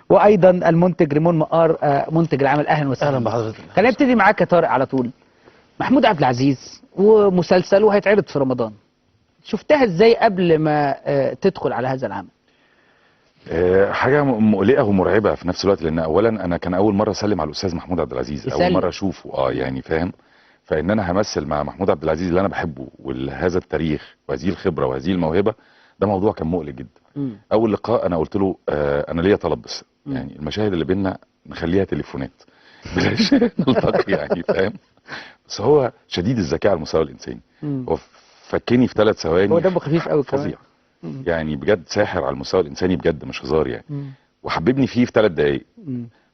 وايضا المنتج ريمون مقار، منتج العمل. اهلا وسهلا. اهلا بحضرتك. خلينا نبتدي معاك يا طارق على طول. محمود عبد العزيز ومسلسل وهيتعرض في رمضان، شفتها ازاي قبل ما تدخل على هذا العمل؟ حاجة مقلقة ومرعبه في نفس الوقت، لان اولا انا كان اول مرة اسلم على الاستاذ محمود عبد العزيز، اول مرة اشوفه، يعني فاهم، فان انا همثل مع محمود عبد العزيز اللي انا بحبه وهذا التاريخ وهذه الخبرة وهذه الموهبة، ده موضوع كان مقلق جدا. اول لقاء انا قلت له انا ليا طلب بس، يعني المشاهد اللي بينا نخليها تليفونات، بلاش نلتقي، يعني فاهم. بس هو شديد الذكاء على المستوى الانساني، هو فكني في 3 ثواني. هو دمه خفيف قوي كمان، فظيع يعني، بجد ساحر على المستوى الانساني بجد، مش هزار يعني. وحببني فيه في 3 دقايق،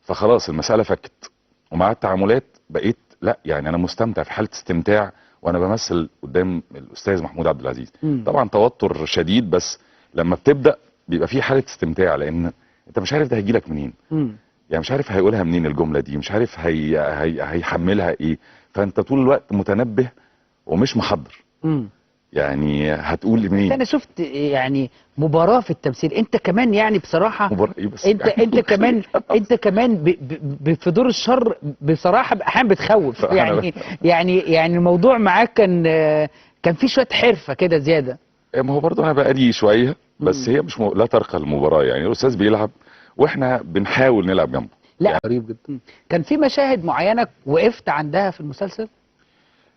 فخلاص المسالة فكت. ومع التعاملات بقيت لا يعني انا مستمتع، في حاله استمتاع وانا بمثل قدام الاستاذ محمود عبد العزيز. طبعا توتر شديد، بس لما بتبدا بيبقى في حاله استمتاع، لان انت مش عارف ده هيجي لك منين، يعني مش عارف هيقولها منين الجملة دي، مش عارف هيحملها ايه، فانت طول الوقت متنبه ومش محضر. يعني هتقول منين. انا شفت يعني مباراة في التمثيل، انت كمان يعني بصراحة مباراة ايه بس، انت يعني انت كمان، انت كمان في دور الشر بصراحة احيانا بتخوف يعني يعني الموضوع معاك كان في شوية حرفه كده زيادة. ما هو برضه انا بقالي شوية، بس هي مش لا ترقى المباراة، يعني الاستاذ بيلعب واحنا بنحاول نلعب جنبه. لا يعني غريب جدا. كان في مشاهد معينة وقفت عندها في المسلسل؟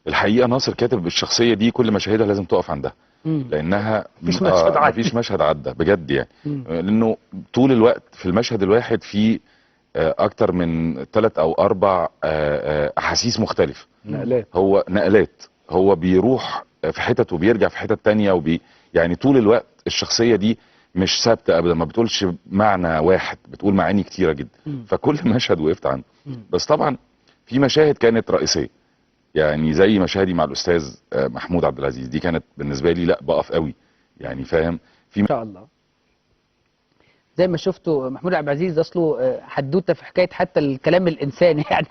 الحقيقة ناصر كاتب الشخصية دي كل مشاهدها لازم تقف عندها، لانها مفيش مشهد عدى، مفيش مشهد عدى بجد يعني، لانه طول الوقت في المشهد الواحد في اكتر من 3 أو 4 احاسيس مختلفة، نقلات، هو نقلات، هو بيروح في حتت وبيرجع في حتت تانية، يعني طول الوقت الشخصية دي مش ثابتة ابدا، ما بتقولش معنى واحد، بتقول معاني كتيرة جدا. فكل مشهد وقفت عنده. بس طبعا في مشاهد كانت رئيسية، يعني زي مشاهدي مع الاستاذ محمود عبد العزيز، دي كانت بالنسبة لي لا بقف قوي يعني فاهم. في ان شاء الله زي ما شفتوا محمود عبد العزيز اصله حدوتة في حكاية حتى الكلام الانساني يعني.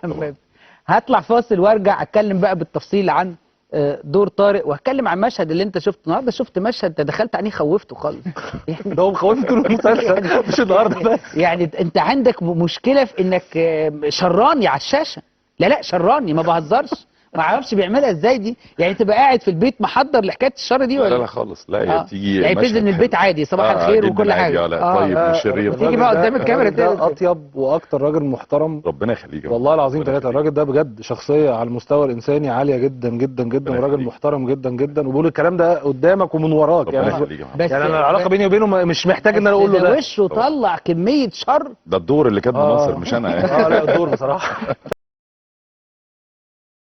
هطلع فاصل وارجع اتكلم بقى بالتفصيل عن دور طارق، وهتكلم عن المشهد اللي انت شفته النهارده. شفت مشهد انت دخلت عليه خوفته خالص يعني، ده هو مخوفني طول المسلسل مش النهارده بس. يعني انت عندك مشكلة في انك شراني على الشاشة. لا لا شراني، ما بهزرش، ما اعرفش بيعملها ازاي دي، يعني تبقى قاعد في البيت محضر لحكاية الشر دي ولا؟ لا لا خالص، لا هي بتيجي يعني بتنزل من البيت عادي صباح الخير وكل حاجة. لا طيب مش شرير، تيجي بقى قدام الكاميرا. ده اطيب واكتر راجل محترم، ربنا يخليك والله العظيم ثلاثة. الراجل ده بجد شخصية على المستوى الانساني عالية جدا جدا جدا، وراجل محترم جدا جدا، وبيقول الكلام ده قدامك ومن وراك يعني. يعني انا العلاقة بيني وبينه مش محتاج ان انا اقول له ده. وشه طلع كمية شر، ده الدور اللي كاتبه ناصر مش انا. لا الدور بصراحة.